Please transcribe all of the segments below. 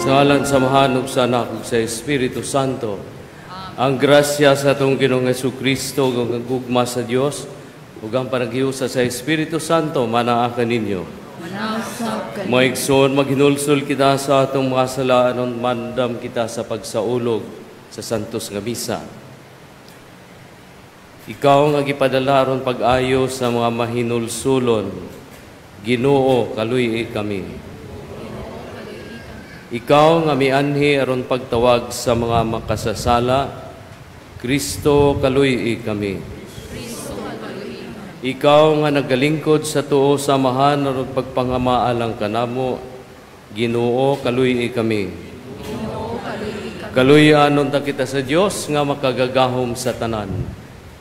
Sa ngalan sa Amahan ug sa Anak ug sa Espiritu Santo. Ang grasya sa atong Ginoong Hesukristo ug ang gugma sa Dios ug ang panaghiusa sa Espiritu Santo manaa kaninyo. Mga igsoon, maghinulsol kita sa atong mga sala aron mandam kita sa pagsaulog sa Santos nga Misa. Ikaw nga gipadala aron pag-ayo sa mga mahinulsulon, Ginoo, kaluy-i kami. Ikaw nga mianhi aron pagtawag sa mga makasasala, Kristo, kaluy-i kami. Ikaw nga nagalingkod sa tuo sa Amahan aron pagpangamaalang kanamo, Ginoo, kaluy-i kami. Kaluy-an unta kita sa Dios nga makagagahom sa tanan,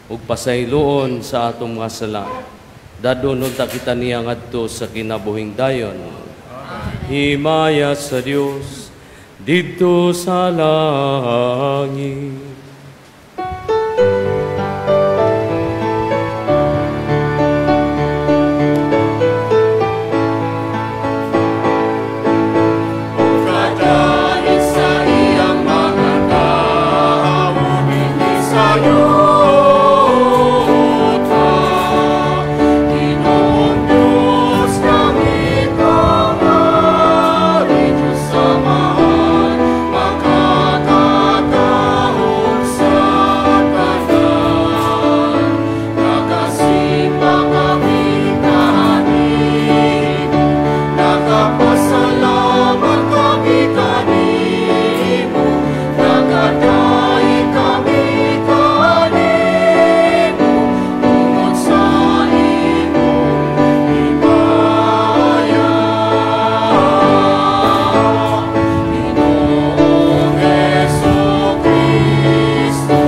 ug pasayloon sa atong mga sala. Dadon unta kita niya ngadto sa kinabuhing dayon. Himaya sa Dios didto sa langit. Kadahit sa iyang mga tao, hindi sayuta. Ginoong Diyos, kami kamari, Diyos Amahan, makakataon sa tanan. Nagasimba kami kanimo, nagapasalamat kami kanimo, nagadaig kami kanimo, tungod sa imong himaya. Ginoong Hesukristo,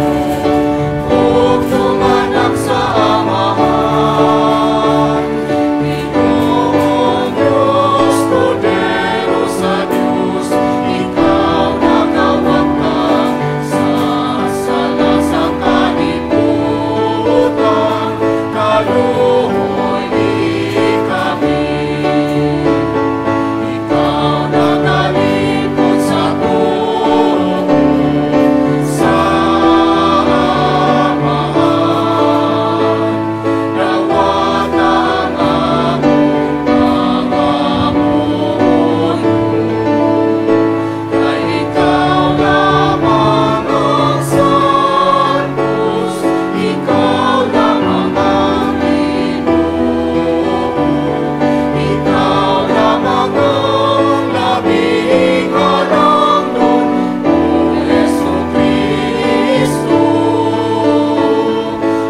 bugtong anak sa Amahan, Ginoong Diyos, Kordero sa Diyos, ikaw nagawakta sa sala sa kalibutan, kaluoy kami. Ikaw nagalipod sa tuo sa Amahan, dawata ang among pangamuyo. Kay ikaw lamang ang Santos, ikaw lamang ang Ginoo, ikaw lamang ang labing halangdon, O Hesukristo.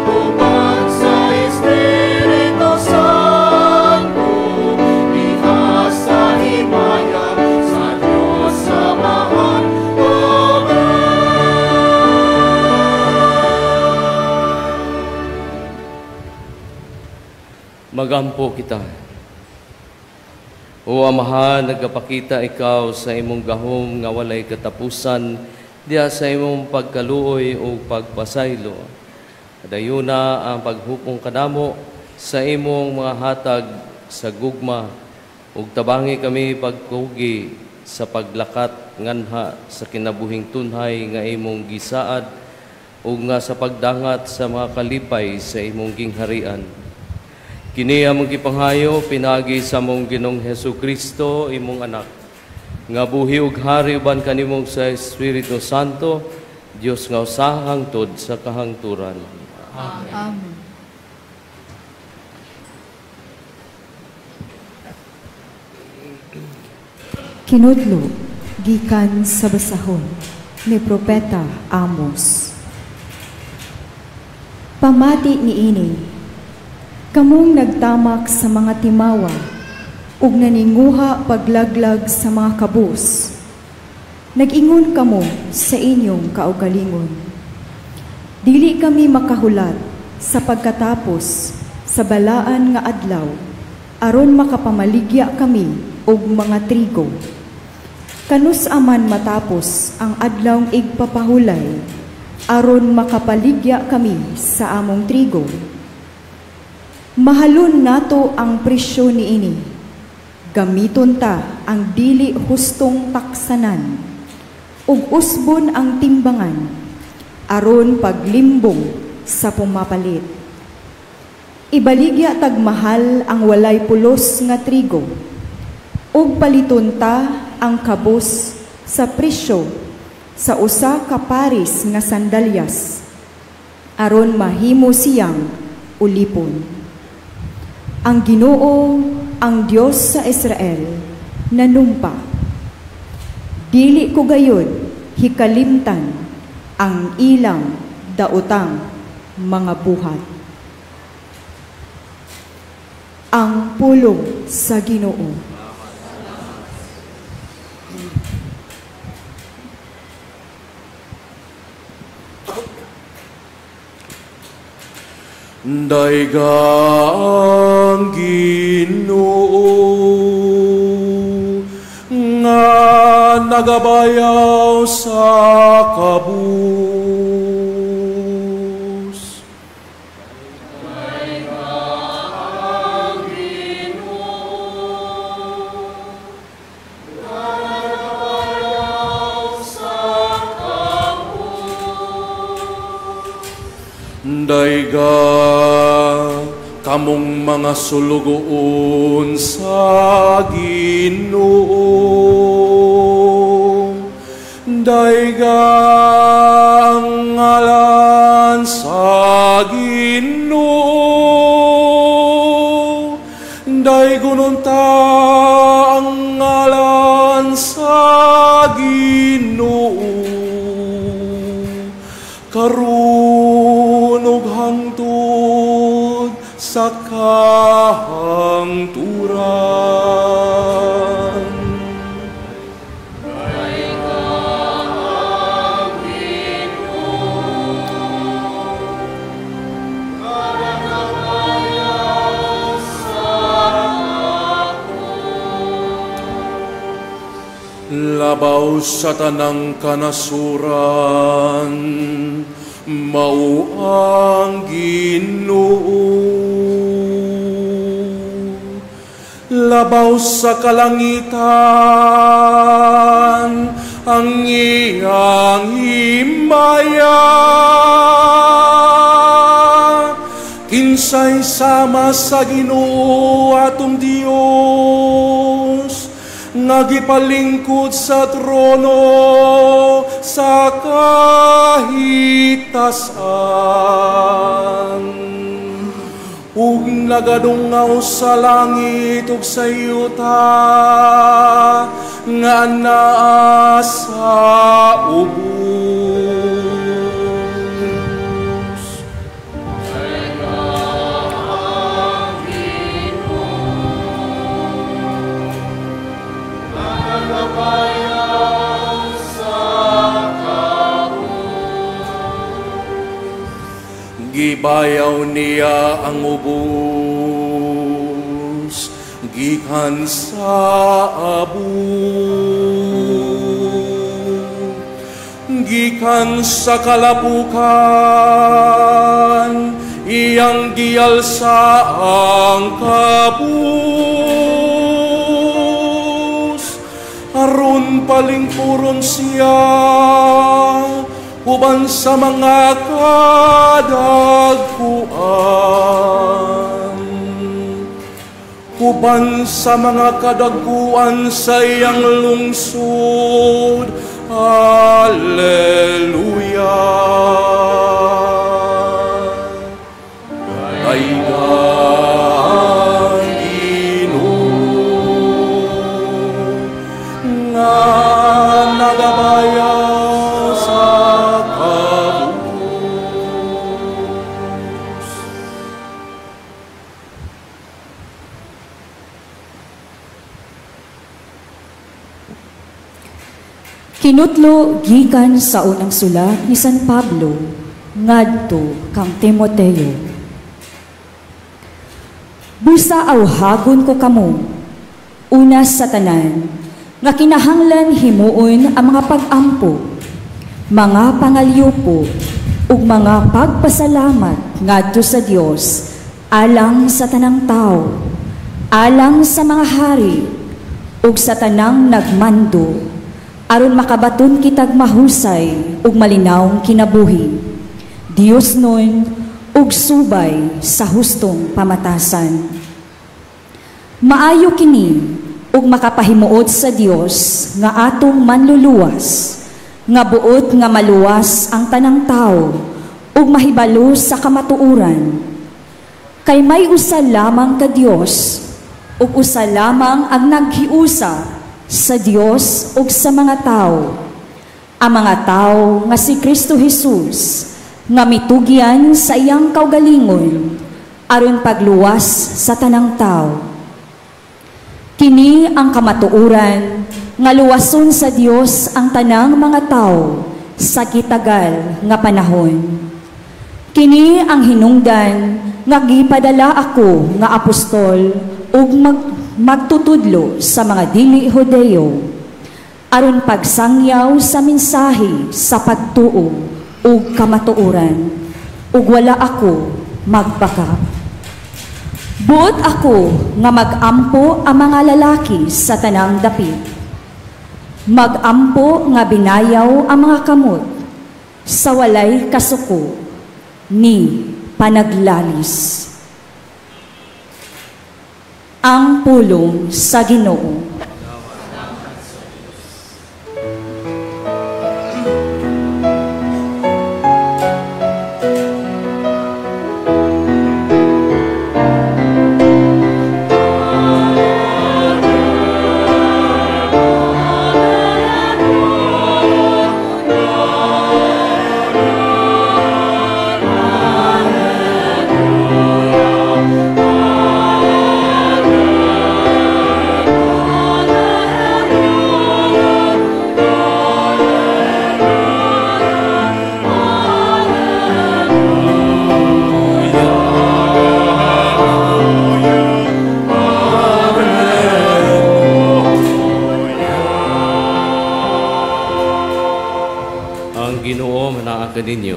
Uban sa Espiritu Santo, diha sa himaya sa Diyos Amahan. Amen. Magampo kita. O Amahan, nagapakita ikaw sa imong gahom nga walay katapusan, diha sa imong pagkaluoy o pagpasaylo. Dayuna ang paghupong kanamo sa imong mga hatag sa gugma, ug tabangi kami pagkugi sa paglakat nganha sa kinabuhing tunhay nga imong gisaad, ug nga sa pagdangat sa mga kalipay sa imong gingharian. Kini among gipanghayo pinaagi sa among Ginoong Hesukristo, imong anak, nga buhi ug hari uban kanimo sa Espiritu Santo, Dios nga usa hangtod sa kahangturan. Amen. Kinudlo gikan sa basahon ni Propeta Amos. Pamati niini, kamong nagtamak sa mga timawa ug naninguha paglaglag sa mga kabus. Nag-ingon kamo sa inyong kaugalingon. Dili kami makahulat sa pagkatapos sa balaan nga adlaw aron makapamaligya kami og mga trigo. Kanus aman matapos ang adlawng igpapahulay aron makapaligya kami sa among trigo. Mahalon nato ang presyo niini. Gamiton ta ang dili hustong taksanan, ug usbon ang timbangan, aron paglimbong sa pumapalit. Ibaligya tag mahal ang walay pulos nga trigo, ug paliton ta ang kabus sa presyo sa usa ka paris nga sandalyas, aron mahimo siyang ulipon. Ang Ginoo, ang Dios sa Israel, nanumpa, dili ko gayud hikalimtan ang ilang daotang mga buhat. Ang pulong sa Ginoo. Daygang Ginoo nga nagabayaw sa kabus. Daygang Ginoo nga nagabayaw sa kabus. Dayga kamong mga sulugoon sa Ginoo. Dayga ang ngalan sa Ginoo. Daygunon ta ang ngalan sa Ginoo. Karon ug hangtod sa kahangturan. Daygang Ginoo nga nagabayaw sa kabus. Labaw sa tanang kanasuran, mao ang Ginoo. Labaw sa kalangitan ang iyang himaya. Kinsay sama sa Ginoo atong Dios, nga gipalingkod sa trono sa kahitasan, ug nagadungaw sa langit ug sa yuta nga naa sa ubos. Daygang Ginoo nga nagabayaw sa kabus. Gibayaw niya ang ubos gikan sa abo, gikan sa kalapukan iyang giyalsa ang kabus, aron palingkuron siya uban sa mga kadagkuan, uban sa mga kadagkuan sa iyang lungsod. Alleluia. Daygang Ginoo nga nagabayaw sa kabus. Kinutlo gikan sa unang sulat ni San Pablo ngadto kang Timoteo. Busa awhagon ko kamo, una sa tanan, nga kinahanglan himuon ang mga pag-ampo, mga pangalyupo, ug mga pagpasalamat ngadto sa Dios alang sa tanang tao, alang sa mga hari, ug sa tanang nagmando aron makabaton kitag mahusay ug malinawng kinabuhi. Dios nun ug subay sa hustong pamatasan. Maayo kini ug makapahimuot sa Dios nga atong manluluwas, nga buot nga maluwas ang tanang tawo ug mahibalo sa kamatuoran. Kay may usa lamang ka Dios ug usa lamang ang naghiusa sa Dios ug sa mga tawo, ang mga tawo nga si Kristo Jesus, nga mitugyan sa iyang kaugalingon aron pagluwas sa tanang tawo. Kini ang kamatuoran nga luwason sa Dios ang tanang mga tawo sa kitagal nga panahon. Kini ang hinungdan nga gipadala ako nga apostol ug magtutudlo sa mga dili Hudeo aron pagsangyaw sa mensahe sa pagtuo ug kamatuoran, ug wala ako magbaka. Buot ako nga magampo ang mga lalaki sa tanang dapit. Magampo nga binayaw ang mga kamot sa walay kasuko ni panaglalis. Ang pulong sa Ginoo. Ninyo.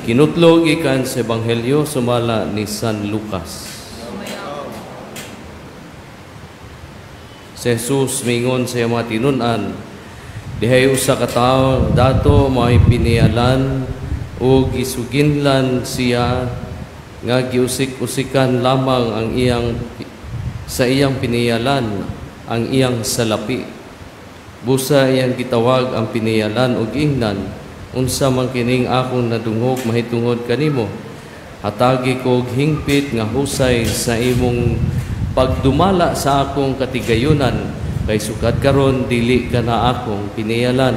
Kinutlog ikan sa Ebanghelyo sumala ni San Lucas. Si Jesus mingon sa iyang mga tinun-an, dihay usa ka tawo dato may pinialan ug gisuginlan siya nga giusik-usikan lamang ang iyang sa iyang pinialan ang iyang salapi. Busa iyang gitawag ang pinialan ug ingnan, unsa man kining akong nadungog mahitungod kanimo, hatagi ko og hingpit nga husay sa imong pagdumala sa akong katigayunan, kay sukad karon dili ka na akong pinialan.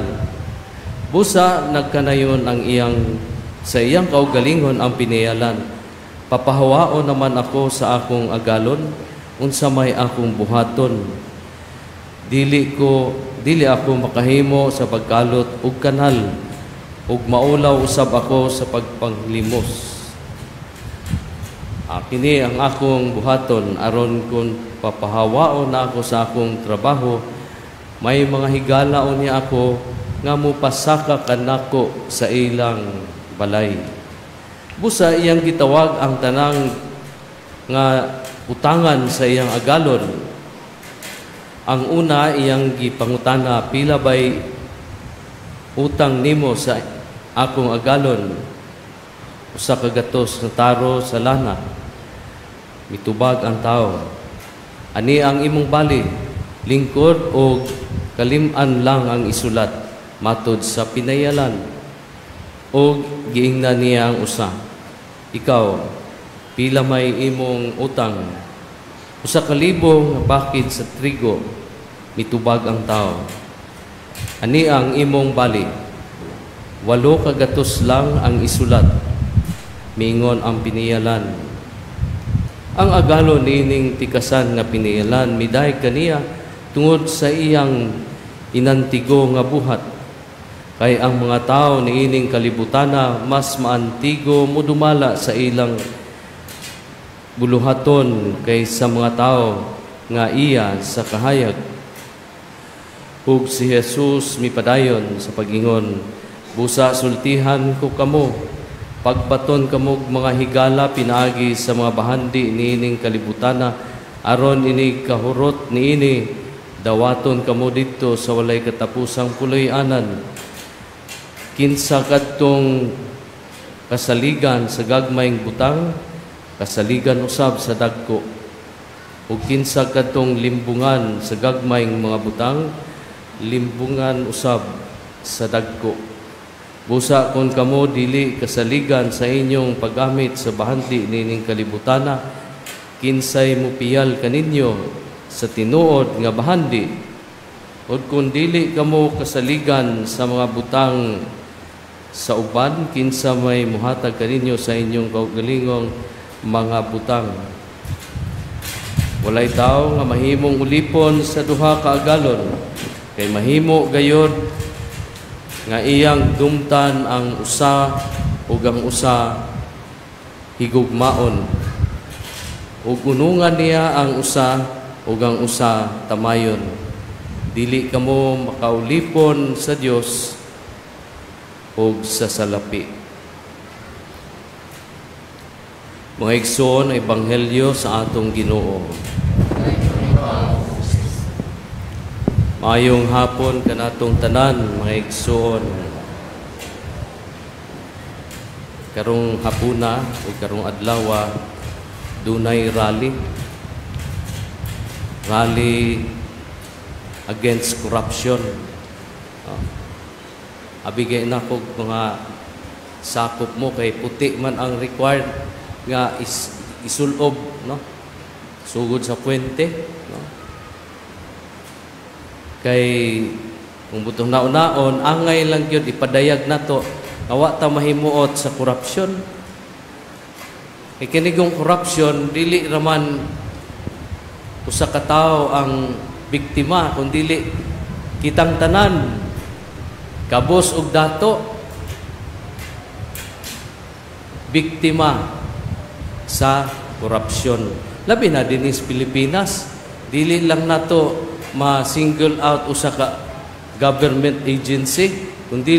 Busa nagkanayon ang iyang sa iyang kaugalingon ang pinialan. Papahawaon naman ako sa akong agalon, unsa may akong buhaton. Dili ako makahimo sa pagkalot og kanal, ug maulaw usab ako sa pagpanglimos. Kini ang akong buhaton aron kun papahawaon na ako sa akong trabaho, may mga higala unya ako nga mupasaka kanako sa ilang balay. Busa iyang gitawag ang tanang nga utangan sa iyang agalon. Ang una iyang gipangutana, pila bay utang nimo sa akong agalon? Usa ka gatos na taro sa lana. Mitubag ang tao, ani ang imong bali, lingkod o kalim-an lang ang isulat matod sa pinayalan. O giingnan niya ang usa, ikaw, pila may imong utang? Usa ka libo nga bakid sa trigo. Mitubag ang tao, ani ang imong bali, 8 ka gatos lang ang isulat. Miingon ang piniyalan. Ang agalo niining tikasan nga piniyalan midaig kaniya tungod sa iyang inantigo nga buhat. Kay ang mga tao niining kalibutana mas maantigo modumala sa ilang buluhaton kaysa mga tao nga iya sa kahayag. Ug si Jesus mipadayon sa pag-ingon, busa sultihan ko kamo, pagbaton kamo og mga higala pinaagi sa mga bahandi niining kalibutana, Aron ini kahurot niini, dawaton kamo didto sa walay katapusang puloy-anan. Kinsa kadtong kasaligan sa gagmayng butang, kasaligan usab sa dagko. Ug kinsa kadtong limbungan sa gagmayng mga butang, limbungan usab sa dagko. Busa kon kamo dili kasaligan sa inyong paggamit sa bahandi nining kalibutana, kinsay mupiyal kaninyo sa tinuod nga bahandi? Ug kun dili kamo kasaligan sa mga butang sa uban, kinsa may muhatag kaninyo sa inyong kaugalingong mga butang? Walay tawo nga mahimong ulipon sa duha ka agalon, kay mahimo gayod nga iyang dumtan ang usa ug ang usa higugmaon, ug unungan niya ang usa ug ang usa tamayon. Dili kamo makaulipon sa Dios ug sa salapi. Mga igsoon, ang ebanghelyo sa atong Ginoo. Maayong hapon kanatong tanan, mga igsoon. Karong hapuna o karong adlawa, dunay rally. Rally against corruption. Abigay na kog mga sakop mo kay puti man ang required nga isulob, no? Sugod sa puwente, no? Kay kung butong naon-naon, angay lang gyud ipadayag nato nga wa ta mahimuot sa korupsyon. Kay kinigong korupsyon dili raman usa ka tawo ang biktima, kundi kitang tanan, kabos og dato, biktima sa korupsyon. Labi na dinhi sa Pilipinas, dili lang nato ma-single out usa ka government agency, kundi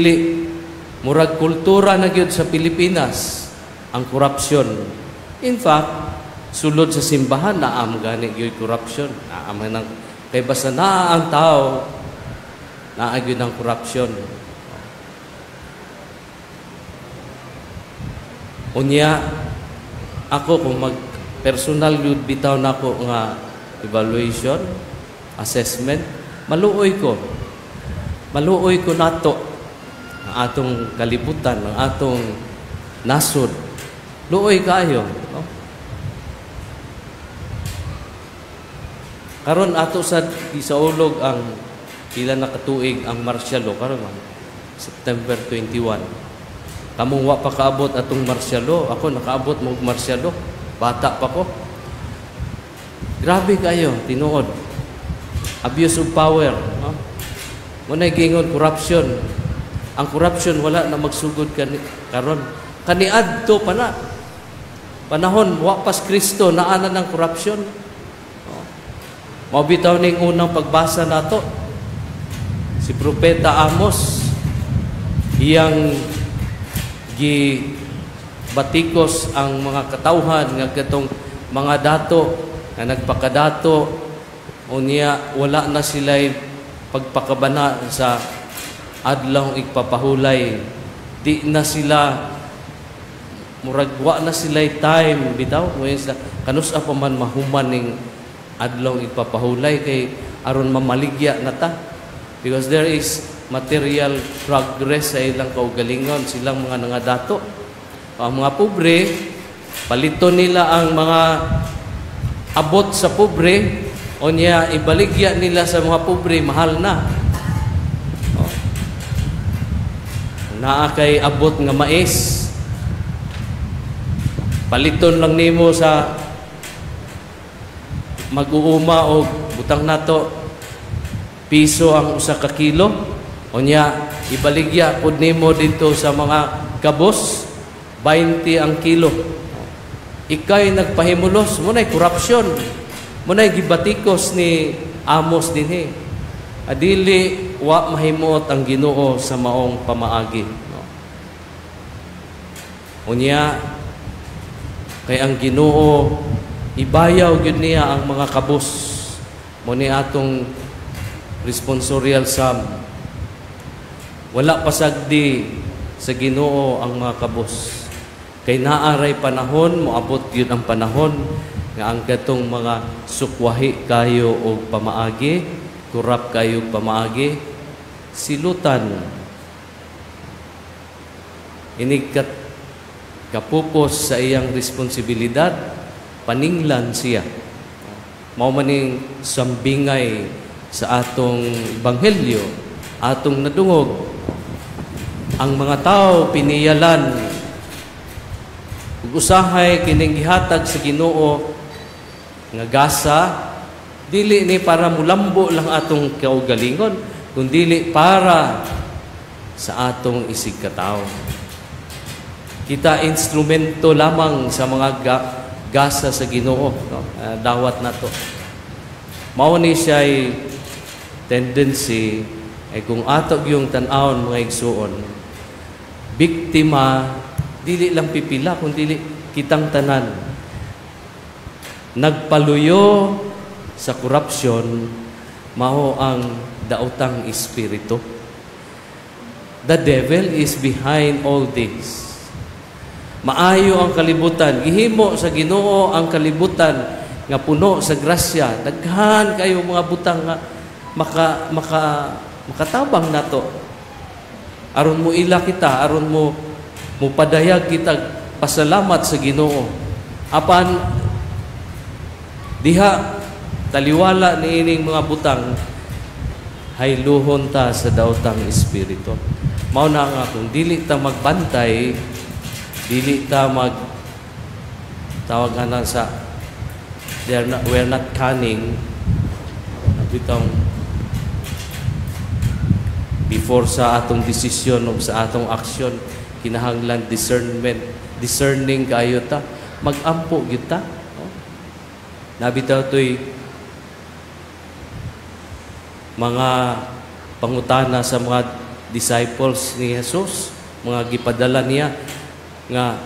murag kultura na gyud sa Pilipinas ang korupsyon. In fact, sulod sa simbahan naam gani gyud korupsyon. Naam nang kay basta naa ang tao, naa gyud ang korupsyon. Unya ako kung mag personal gyud bitaw nako nga evaluation, assessment, maluoy ko. Maluoy ko nato ang atong kalibutan, ang atong nasod. Luoy kaayo, no? Karon ato sa gisaulog ang pila na katuig ang martial law karon man, September 21. Kamong wa pa kaabot atong martial law, ako nakaabot mo og martial law, bata pa ko. Grabe kayo, tinuod. Abuse of power, no? Muna'y giingon corruption. Ang corruption wala na magsugod karon. Kaniadto pa na. Panahon wa pas Kristo naa na ng corruption. Mao bitaw ning unang pagbasa nato si Propeta Amos, iyang gibatikos ang mga katawhan nga katong mga dato nga nagpakadato, unya wala na sila'y pagpakabana sa adlaw igpapahulay. Di na sila murag wa na sila'y time bitaw. Ngayon sila kanus-a pa man mahuman ning adlaw igpapahulay kay aron mamaligya na ta, because there is material progress sa ilang kaugalingon, silang mga nangadato. Ang mga pobre, paliton nila ang mga abot sa pobre, unya ibaligya nila sa mga pobre, mahal na. Oh. Naa kay abot nga mais, paliton lang nimo sa mag-uuma og butang nato piso ang usa ka kilo, unya ibaligya pud nimo didto sa mga kabos 20 ang kilo. Ikay nagpahimulos, munay korupsyon, munay gibatikos ni Amos dinhi. Adili wa mahimuot ang Ginoo sa maong pamaagi, no? Unya kay ang Ginoo Ibayaw gyud niya ang mga kabus. Mo ni atong responsorial psalm. Wala pasagdi sa Ginoo ang mga kabus. Kay naaray panahon, moabot gyud ang panahon nga ang katong mga sukwahi kayo og pamaagi, kurap kayo og pamaagi, silutan. Inig kapupos sa iyang responsibilidad, paninglan siya. Mao maning sambingay sa atong ebanghelyo, atong nadungog. Ang mga tao piniyalan ug usahay kining gihatag sa Ginoo nga gasa, dili ni para mulambo lang atong kaugalingon, kundili para sa atong isig katawo. Kita instrumento lamang sa mga gasa sa Ginoo, no? Dawat nato. Mao ni siya'y tendency ay kung ato yung tan-awon, mga igsuon, biktima dili lang pipila kundi kitang tanan. Nagpaluyo sa korupsyon mao ang daotang espiritu. The devil is behind all this. Maayo ang kalibutan, gihimo sa Ginoo ang kalibutan nga puno sa grasya. Daghan kayo mga butang nga maka maka makatabang nato. Aron mo ila kita, aron mo mupadayag kita pasalamat sa Ginoo. Apan diha taliwala niining mga butang, hayluhon ta sa daotang espiritu. Mao na nga kung dili ta magbantay, dili ta mag tawag ana sa they are not, we are not cunning bitong before sa atong desisyon o sa atong aksyon, kinahanglan discernment, discerning kayo ta, magampo gyud ta, no? Nabitaw to'y mga pangutana sa mga disciples ni Jesus, mga gipadala niya nga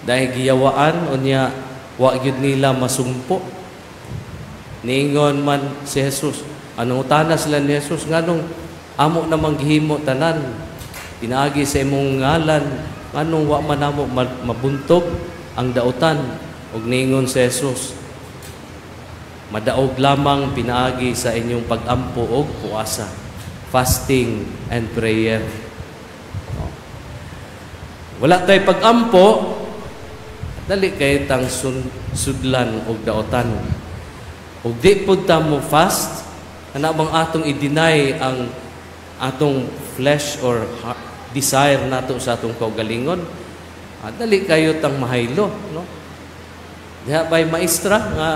dahil giyawaan unya wa gyud nila masumpo. Niingon man si Jesus, anong utana sila ni Jesus, nganong amo namang gihimo tanan pinaagi sa imong ngalan, nganong wa man namo mabuntog ang dautan? Ug niingon si Jesus, "Madaog lamang pinaagi sa inyong pagampo og puasa," fasting and prayer, no? Wala tay pagampo, dali kay tang sudlan og daotan. Ug di pud ta mo fast, ana bang atong i-deny ang atong flesh or desire nato sa atong kaugalingon, dali kayo tang mahaylo, no? Diha bay maestra nga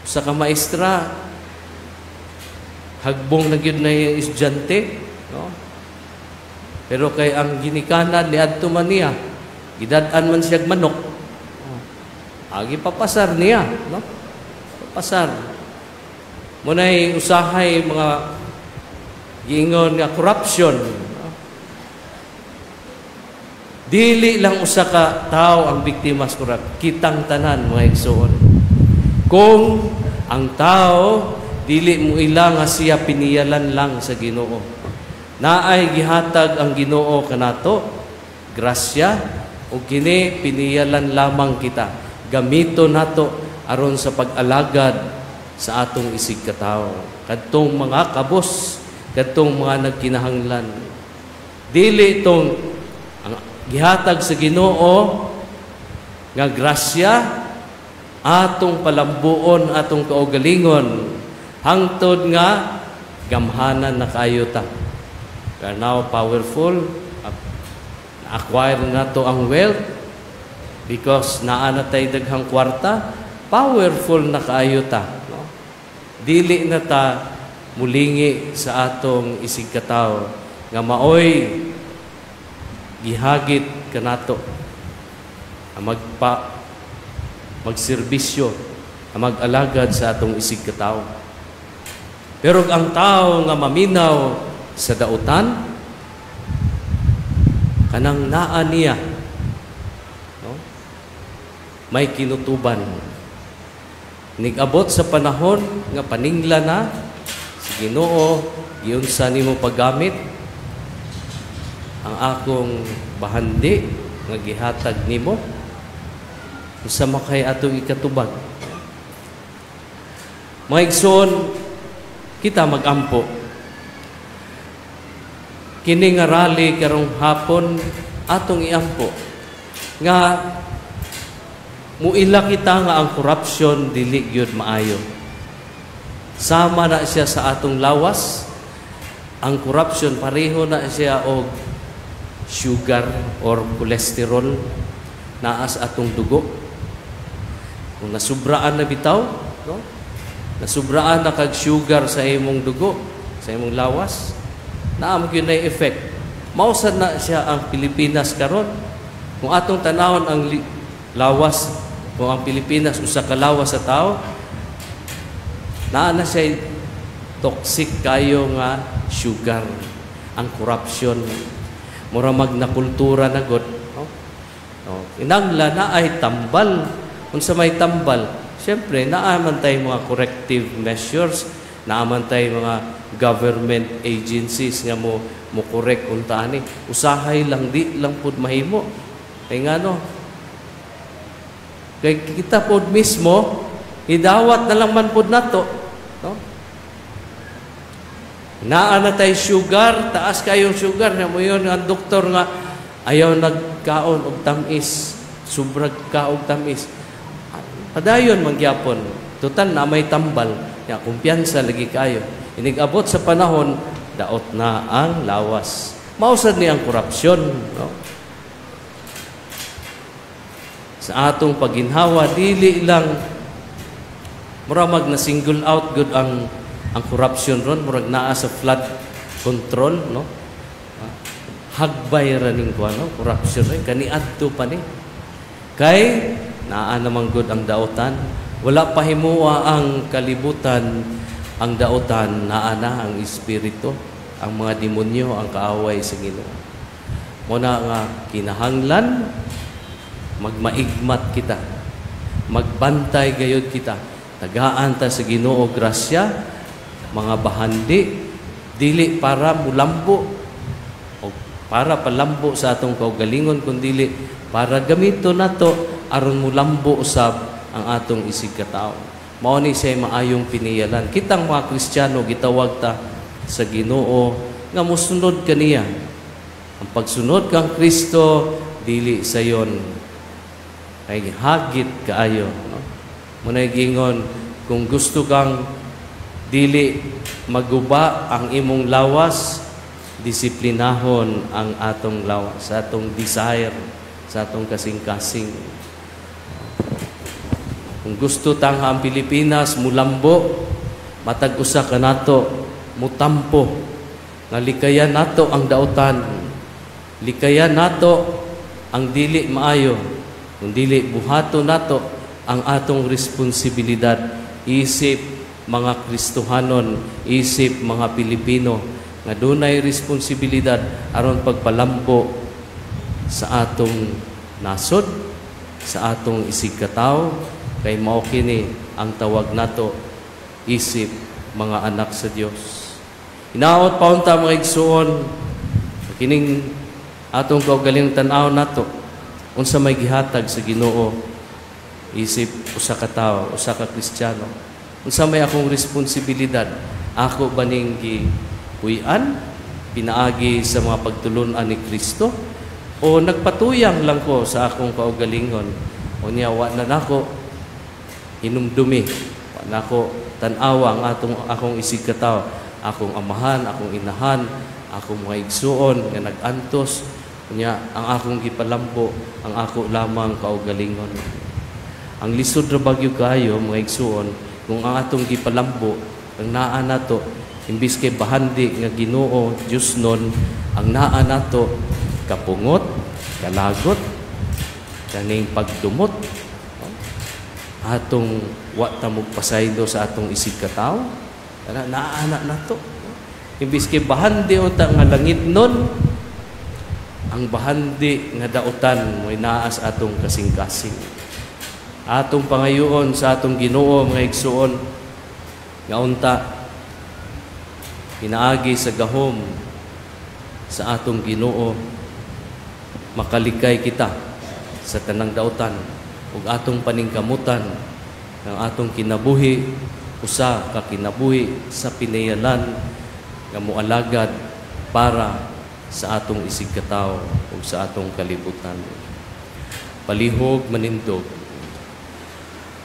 sa ka maestra hagbong na gyud na yung estudyante, no? Pero kay ang ginikanan niadto man niya, gidad-an man siya manok. Agi papasar niya, no? Papasar. Munay usahay mga giingon nga corruption, no? Dili lang usa ka tao ang biktima sa corrupt, kitang tanan, mga igsoon. Kung ang tao dili mo ila nga siya piniyalan lang sa Ginoo. Naay gihatag ang Ginoo kanato, grasya, ug kini piniyalan lamang kita. Gamito nato aron sa pag-alagad sa atong isig katawo. Kadtong mga kabos, kadtong mga nagkinahanglan. Dili itong ang gihatag sa Ginoo nga grasya atong palambuon atong kaugalingon hangtod nga gamhanan na kayo ta. We are now powerful. Na-acquire na to ang wealth because naa na tay daghang kwarta, powerful na kaayo ta, no? Dili na ta mulingi sa atong isig katawo nga maoy gihagit kanato ang magserbisyo, ang mag-alagad sa atong isig katawo. Pero ang tao nga maminaw sa dautan, kanang naa niya, no? May kinutuban. Nigabot sa panahon nga paningla na sa Ginoo, giunsa nimo paggamit ang akong bahandi nga gihatag nimo, unsa man kay atong ikatubag? Mga igsoon, kita magampo. Kini nga rally karong hapon atong iampo nga muila kita nga ang corruption dili gyud maayo. Sama na siya sa atong lawas. Ang corruption pareho na siya og sugar or cholesterol naa sa atong dugo. Kung nasubraan na bitaw, no? Nasubraan na kag sugar sa imong dugo, sa imong lawas, naa mo gyud na effect. Mao sad na siya ang Pilipinas karon. Kung atong tanawon ang lawas, kung ang Pilipinas usa ka lawas sa tao, naa na siya toxic kayo nga sugar, ang corruption. Mura mag nakultura na god, no? No. Inangla na ay tambal. Unsa may tambal? Siyempre, naa man tay mga corrective measures, naa man tay mga government agencies nga mo correct unta ani. Usahay lang, di lang pud mahimo. Kay ngano? Kay kita pod mismo, idawat na lang man pod nato, no? Naa na tay sugar, taas kayong sugar, na mo yun ang doktor nga ayaw nagkaon og tamis, sobrag kaog tamis. Padayon mangyapon, total na may tambal, ya kumpiyansa lagi kayo. Inigabot sa panahon, daot na ang lawas. Mausad ni ang korupsyon, no? Sa atong paginhawa, dili lang mura mag na single out good ang corruption ron, murag naa sa flood control, no? Hagbay ra ning kuan, no? Corruption rin kaniadto pa ni. Kay naa namang good ang daotan, wala pa himua ang kalibutan, ang daotan naa na ang espiritu, ang mga demonyo ang kaaway sa Ginoo. Mo na nga kinahanglan magmaigmat kita, magbantay gayud kita, tagaan ta sa Ginoo grasya, mga bahandi, dili para mulambo o para palambo sa atong kaugalingon, kundili para gamito nato aron mulambo usab ang atong isig katao. Mao ni siya maayong piniyalan. Kitang mga Kristiyano gitawag ta sa Ginoo nga mosunod kaniya. Ang pagsunod kang Kristo dili sayon kay hagit kaayo, no? Munay gingon, kung gusto kang dili maguba ang imong lawas, disiplinahon ang atong lawas, sa atong desire, sa atong kasing-kasing. Kung gusto tang ang Pilipinas mulambo, matag usa ka nato mutampo nga likayan nato ang daotan, likayan nato ang dili maayo, kung dili buhato nato ang atong responsibilidad isip mga Kristohanon, isip mga Pilipino nga dunay responsibilidad aron pagpalambo sa atong nasod, sa atong isig katawo, kay mao kini ang tawag nato isip mga anak sa Dios. Hinaot pa unta mga igsuon, kining atong kaugalingong tan-aw nato unsa may gihatag sa Ginoo isip usa ka tawo, usa ka Kristiyano. Unsa may akong responsibilidad? Ako ba ning gipuy-an pinaagi sa mga pagtulun-an ni Kristo, o nagpatuyang lang ko sa akong kaugalingon? O niya wa na nako hinumdumi, wa nako tan-awa ang atong akong isig katawo, akong amahan, akong inahan, akong mga igsuon nga nag-antos, unya ang akong gipalambo ang ako lamang kaugalingon. Ang lisod ra bagyo kayo mga igsuon kung ang atong gipalambo ang naa nato imbis kay bahandi nga Ginoo Dios nun, ang naa nato kapungot, kalagot, kaning pagdumot, no? Atong wa ta magpasaylo sa atong isig katawo, naa na nato, no? Imbis kay bahandi unta nga langit nun, ang bahandi nga daotan mo'y naa sa atong kasing-kasing. Atong pangayoon sa atong Ginoo, mga igsuon, nga unta pinaagi sa gahom sa atong Ginoo, makalikay kita sa tanang dautan ug atong paningkamutan ng atong kinabuhi usa ka kinabuhi sa pinayalan nga moalagad para sa atong isigkatawo ug sa atong kalibutan. Palihog manindog.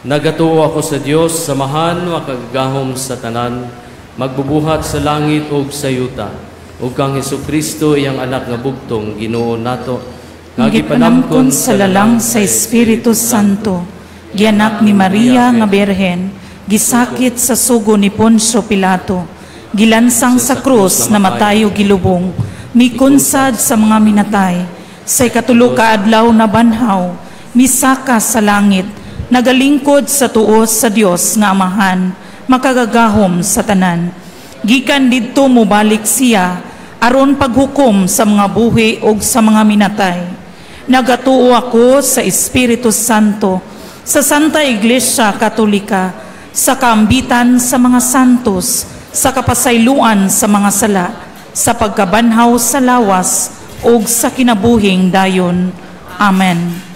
Nagatuo ako sa Dios, Amahan makagagahom sa tanan, magbubuhat sa langit ug sa yuta, ug kang Hesukristo, iyang anak nga bugtong, Ginoo nato, nga Gipanamkon sa lalang sa Espiritu Santo, gianak ni Maria nga Birhen, gisakit sa sugo ni Poncio Pilato, gilansang sa krus, namatay ug gilubong, mikunsad sa mga minatay, sa ikatulo ka adlaw nabanhaw, misaka sa langit, nagalingkod sa tuo sa Dios nga Amahan, makagagahom sa tanan. Gikan didto mobalik siya aron paghukom sa mga buhi ug sa mga minatay. Nagatuo ako sa Espiritu Santo, sa Santa Iglesia Katolika, sa kaambitan sa mga santos, sa kapasayloan sa mga sala, sa pagkabanhaw sa lawas ug sa kinabuhing dayon. Amen.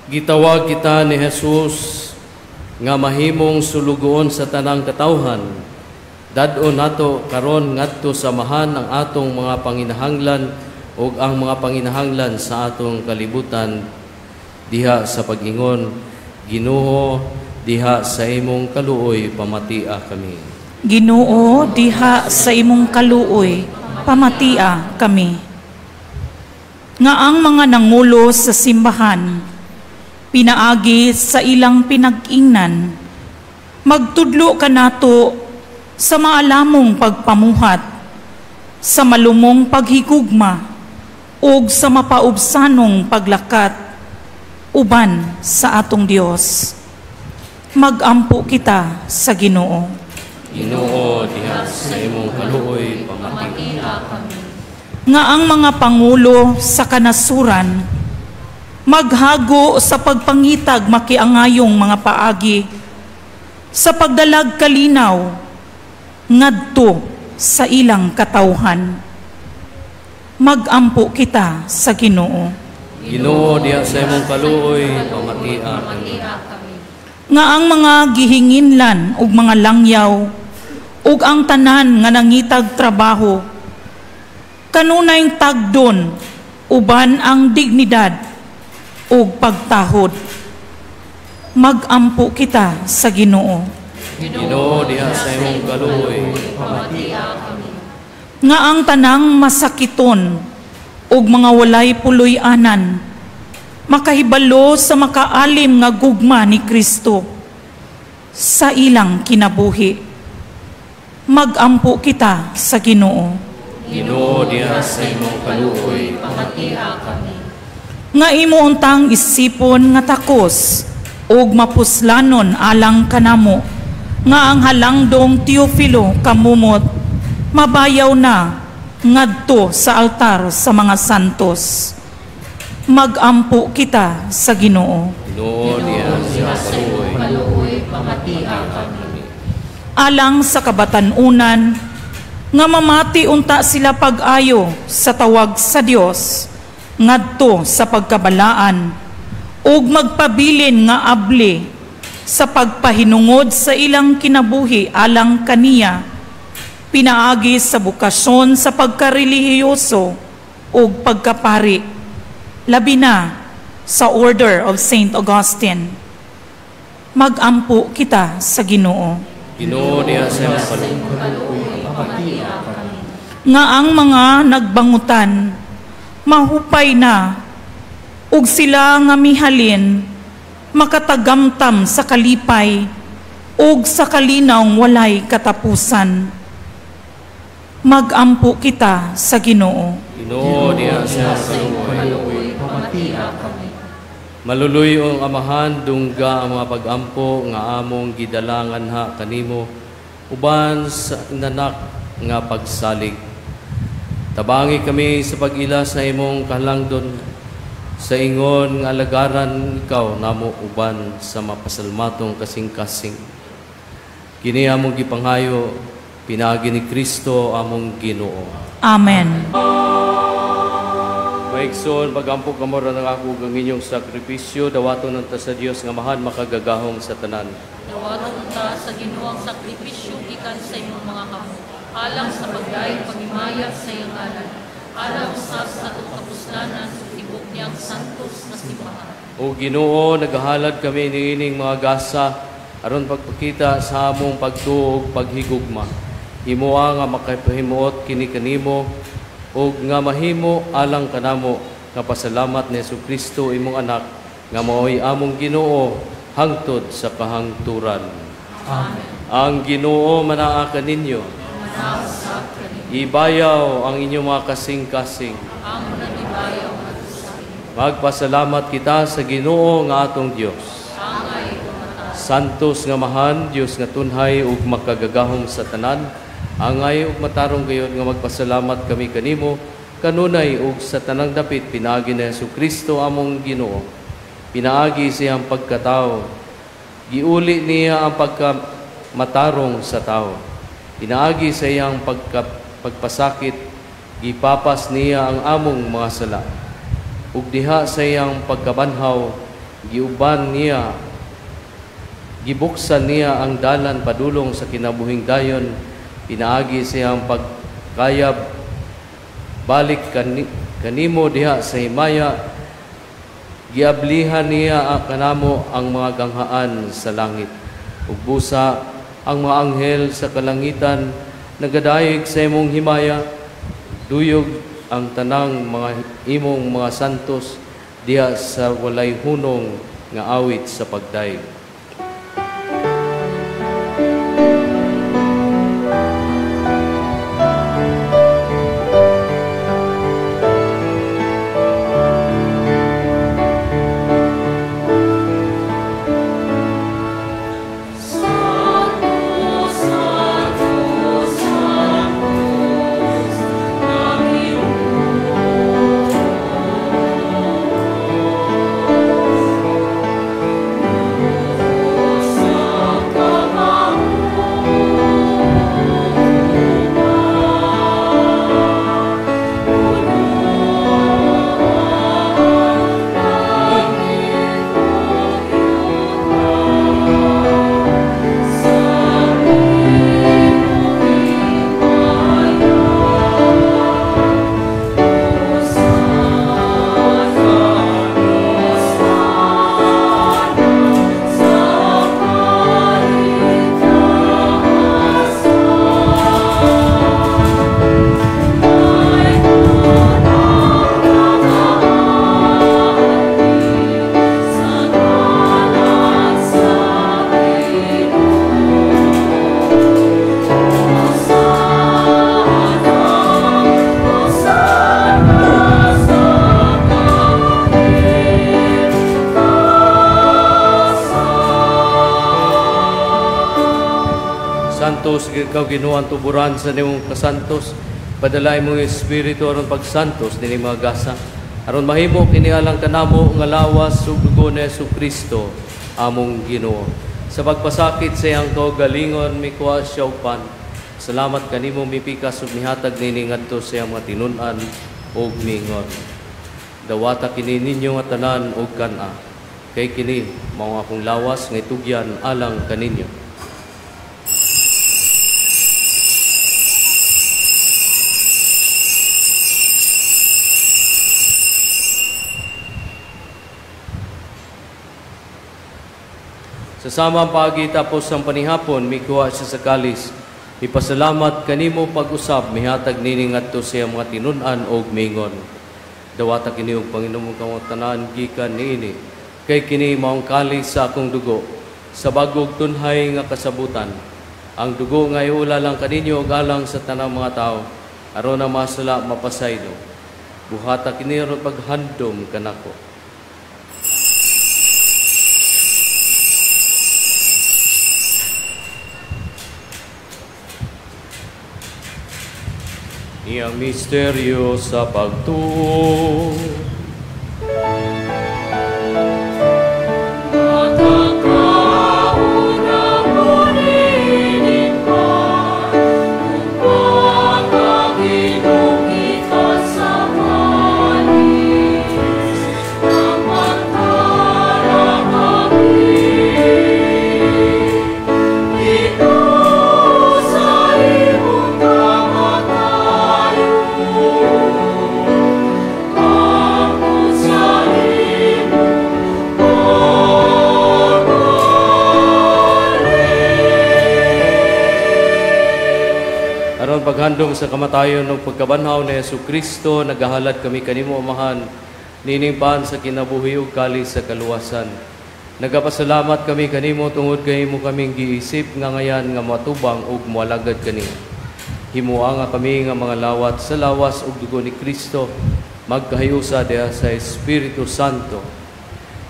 Gitawag kita ni Jesus nga mahimong sulugoon sa tanang katawhan. Dad-on nato karon ngadto sa Amahan ang atong mga panginahanglan ug ang mga panginahanglan sa atong kalibutan diha sa pag-ingon, Ginoo, diha sa imong kaluoy, pamatia kami. Ginoo, diha sa imong kaluoy, pamatia kami. Nga ang mga nangulo sa simbahan, pinaagi sa ilang pinag-ingnan, magtudlo kanato sa maalamong pagpamuhat, sa malumong paghigugma, ug sa mapaubsanong paglakat uban sa atong Dios. Magampo kita sa Ginoo. Ginoo, diha sa imong kaluoy, pamatia kami. Nga ang mga pangulo sa kanasuran maghago sa pagpangitag makiangayong mga paagi sa pagdalag kalinaw ngadto sa ilang katawhan. Magampo kita sa Ginoo. Ginoo, diha sa imong kaluoy, pamatia kami. Nga ang mga gihinginlan ug mga langyaw ug ang tanan nga nangitag trabaho kanunay tagdon uban ang dignidad ug pagtahod. Magampo kita sa Ginoo. Ginoo, diha sa imong kaluoy, Nga ang tanang masakiton ug mga walay puloy-anan makahibalo sa makaalim nga gugma ni Kristo sa ilang kinabuhi. Magampo kita sa Ginoo. Ginoo, diha sa imong kaluoy, Nga imo untang isipon nga takos ug mapuslanon alang kanamo, nga ang halangdong Teofilo Camomot mabayaw na ngadto sa altar sa mga santos. Magampo kita sa Ginoo. Ginoo, diha sa imong kaluoy, Alang sa kabatan-unan nga mamati unta sila pag-ayo sa tawag sa Dios ngadto sa pagkabalaan ug magpabilin nga abli sa pagpahinungod sa ilang kinabuhi alang kaniya, pinaagi sa bukasyon sa pagkarelihiyoso ug pagkapari, labi na sa Order of Saint Augustine. Magampo kita sa Ginoo. Ginoo, diha sa imong kaluoy, Nga ang mga nagbangutan mahupay na ug sila nga mihalin makatagamtam sa kalipay ug sa kalinawng walay katapusan. Magampo kita sa Ginoo. Ginoo, diha sa imong kaluoy, Maluluy-ong Amahan, dungga ang mga pag-ampo nga among gidalangan ha kanimo uban sa nanak nga pagsalig. Tabangi kami sa pag-ila sa imong kahalangdon. Sa ingon nga alagaran ikaw namo uban sa mapasalmatong kasing-kasing. Kini among gipanghayo pinaagi ni Kristo among Ginoo. Amen. Maigsoon, pagampo kamo ra nangako ang inyong sakripisyo, dawaton unta sa Dios nga mahan makagagahom sa tanan. Dawaton unta sa Ginoo ang sakripisyo gikan sa imong mga kamot, alang sa pagdayeg paghimaya sa iyang ngalan, alang usab sa atong kapuslanan sa tibok niyang santos na simbahan. O Ginoo, nagahalad kami niining mga gasa aron pagpakita sa among pagtuo ug paghigugma. Himoa nga makapahimuot kini kanimo ug nga mahimo alang kanamo nga pasalamat ni Hesukristo imong anak nga maoy among Ginoo hangtod sa kahangturan. Amen. Ang Ginoo manaa kaninyo. Ibayaw ang inyong mga kasing-kasing. Magpasalamat kita sa Ginoo nga atong Dios. Santos nga mahan, Dios nga tunhay ug makagagahom sa tanan, angay ug matarong gayod nga magpasalamat kami kanimo kanunay ug sa tanang dapit pinaagi ni Hesukristo among Ginoo. Pinaagi siyang pagkatao, giuli niya ang pagkamatarong sa tao. Pinaagi sa iyang pagpasakit, gipapas niya ang among mga sala. Ug diha sa iyang pagkabanhaw, giuban niya, gibuksan niya ang dalan padulong sa kinabuhing dayon. Pinaagi siyang pagkayab balik kanimo diha sa himaya, giablihan niya kanamo ang mga ganghaan sa langit. Ug busa ang mga anghel sa kalangitan nagadayeg sa imong himaya, duyog ang tanang mga imong mga santos diha sa walay hunong nga awit sa pagdayeg. Santos, ikaw Ginoo ang tuburan sa nimong kasantos, padala imong espiritu aron pagsantos nining mga gasa, aron mahimo kini alang kanamo nga lawas ug dugo ni Hesukristo among Ginoo. Sa pagpasakit sa iyang kaugalingon mikuha siya og pan. Salamat kanimo mipikas ug mihatag nini ngadto sa iyang mga tinun-an ug miingon. Dawata kini ninyo nga tanan ug kan-a, kay kini mao akong lawas nga itugyan alang kaninyo. Sa samang paagi tapos ang panihapon, mikuha siya sa kalis. Mipasalamat kanimo pag-usab, mihatag nini ngadto sa iyang mga tinun-an og mingon. Dawata kini og Panginoon kamo tanan gikan niini, kay kini maong kalis sa akong dugo, sa bag-ong tunhay nga kasabutan. Ang dugo nga iula lang kaninyo og alang sa tanang mga tawo, aron ang masala mapasaylo. Buhata kini aron paghandom kanako. Iyang misteryo sa pagtuo. paghandom sa kamatayon ug pagkabanhaw ni Hesukristo, nagahalad kami kanimo, Amahan, nining pan sa kinabuhi ug kalis sa kaluwasan. Nagapasalamat kami kanimo tungod kay imo kaming giisip nga ngayan nga moatubang ug moalagad kanimo. Himoa nga kami nga mga lawat sa lawas ug dugo ni Kristo, magkahiusa diha sa Espiritu Santo.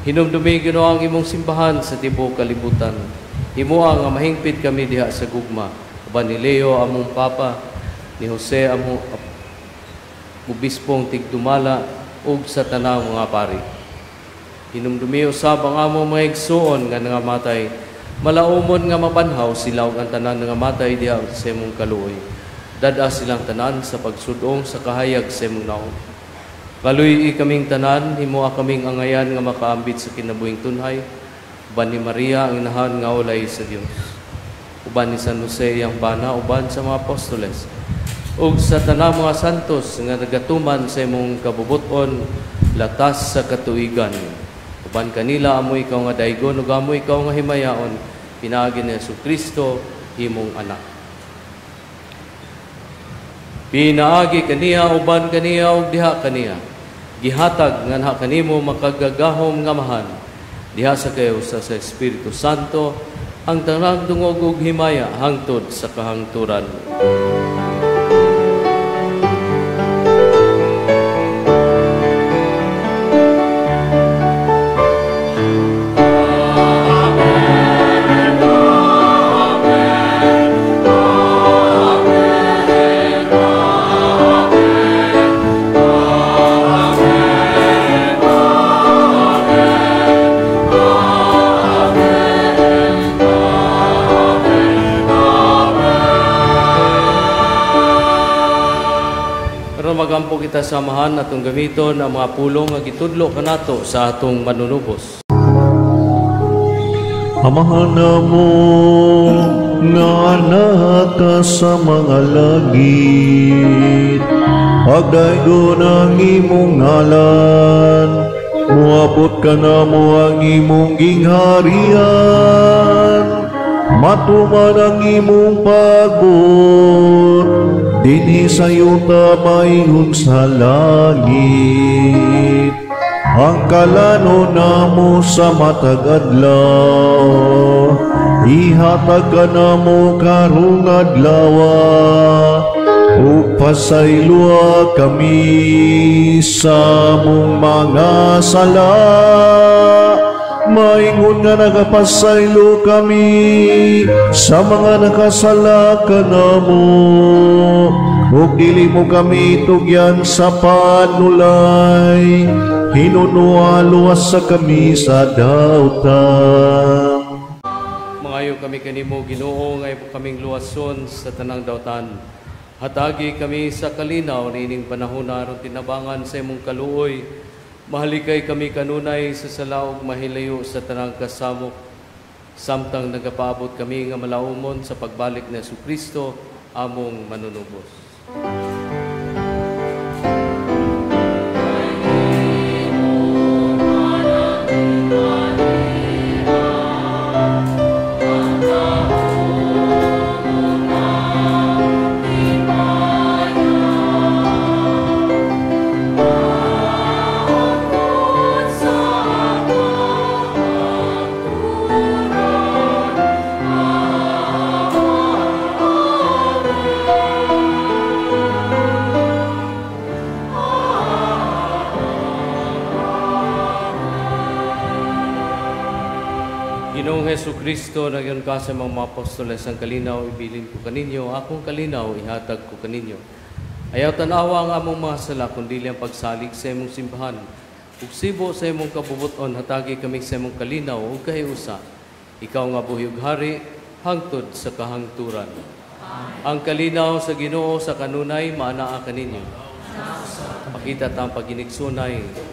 Hinumdumi, Ginoo, ang imong simbahan sa tibuok kalibutan. Himoa nga mahingpit kami diha sa gugma. Uban ni Leo among Papa, ni Jose among obispong tigdumala, ug sa tanang mga pari. Hinumdumi usab ang among mga igsuon nga nangamatay, malaumon nga mabanhaw sila ug ang tanan nangamatay diha sa imong kaluoy. Dad-a silang tanan sa pagsudong sa kahayag sa imong naong. Kaluy-i kaming tanan, himoa kaming angayan nga makaambit sa kinabuhing tunhay, uban ni Maria ang inahan nga ulay sa Dios, uban ni San Jose iyang bana, uban sa mga apostoles, ug sa tanang mga santos nga nagatuman sa imong kabubuton latas sa katuigan. Uban kanila amo ikaw nga daygon ug amo ikaw nga himayaon, pinaagi ni Hesukristo imong anak. Pinaagi kaniya, uban kaniya ug diha kaniya, gihatag nga naha kanimo makagagahom nga Amahan, diha sa kayo sa Espiritu Santo, ang tanang dungog ug himaya hangtod sa kahangturan. Magampo kita samahan atong gamiton ang mga pulong nga gitudlo kanato sa atong manunubos. Amahan namo nga naka sa mga langit, pagdaygon ang imong ngalan, moabot kanamo ang imong gingharian, matuman ang imong pagbuot dinhi sa yuta maingon sa langit. Ang kalano namo sa matag adlaw, ihatag kanamo karong adlaw, ug pasayloa kami sa among mga sala, maingon nga nagapasaylo kami sa mga nakasala kanamo, ug dili mo kami tugyan sa panulay, hinunoa luwas sa kami sa dautan. Mangayo kami kanimo, Ginoo, nga imo kaming luwason sa tanang dautan. Hatagi kami sa kalinaw niining panahon aron tinabangan sa imong kaluoy. Mahalikay kami kanunay sa sala ug mahilayo sa tanang kasamok, samtang nagapaabot kami nga malaumon sa pagbalik ni Hesukristo among manunubos. Kristo, nagyon ka sa mga apostoles ang kalinaw, ibilin ko kaninyo, akong kalinaw, ihatag ko kaninyo. Ayaw tanawa ang among mga sala, kundi ang pagsalig sa imong simbahan. Ug sibo sa imong kabubuton, hatagi kami sa imong kalinaw ug kahiusa. Ikaw nga buhi ug hari, hangtod sa kahangturan. Amen. Ang kalinaw sa Ginoo sa kanunay, maanaa kaninyo. Pakita ta ang paginigsunay. Sa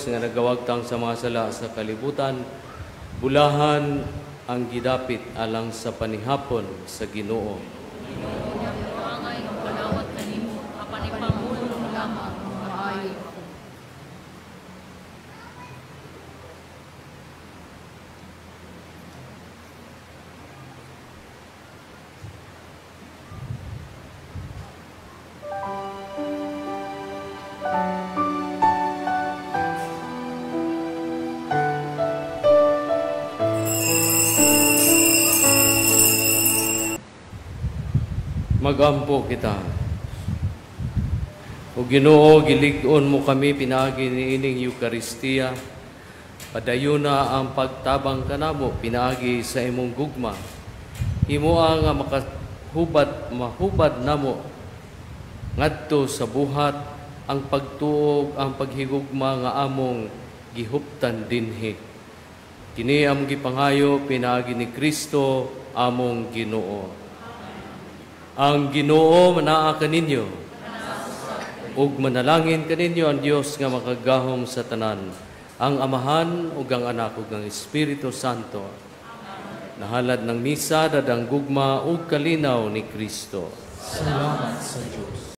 Dios nga nagawagtang sa mga sala sa kalibutan, bulahan ang gidapit alang sa panihapon sa Ginoo. Ginoo, angay nga panawat kanimo, apan ipamulong lamang maayo ako. Magampo kita. O Ginoo, gilig-on mo kami pinaagi niining Eukaristiya. Padayuna ang pagtabang kanamo pinaagi sa imong gugma. Himoa nga makahubad, mahubad namo ngadto sa buhat ang pagtuog ang paghigugma nga among gihuptan dinhi. Kini among gipangayo pinaagi ni Kristo among Ginoo. Ang Ginoo manaa kaninyo ug manalangin kaninyo ang Dios nga makagagahom sa tanan, ang Amahan ug ang Anak ug ang Espiritu Santo. Nahalad ng misa dadang gugma ug kalinaw ni Kristo. Salamat sa Dios.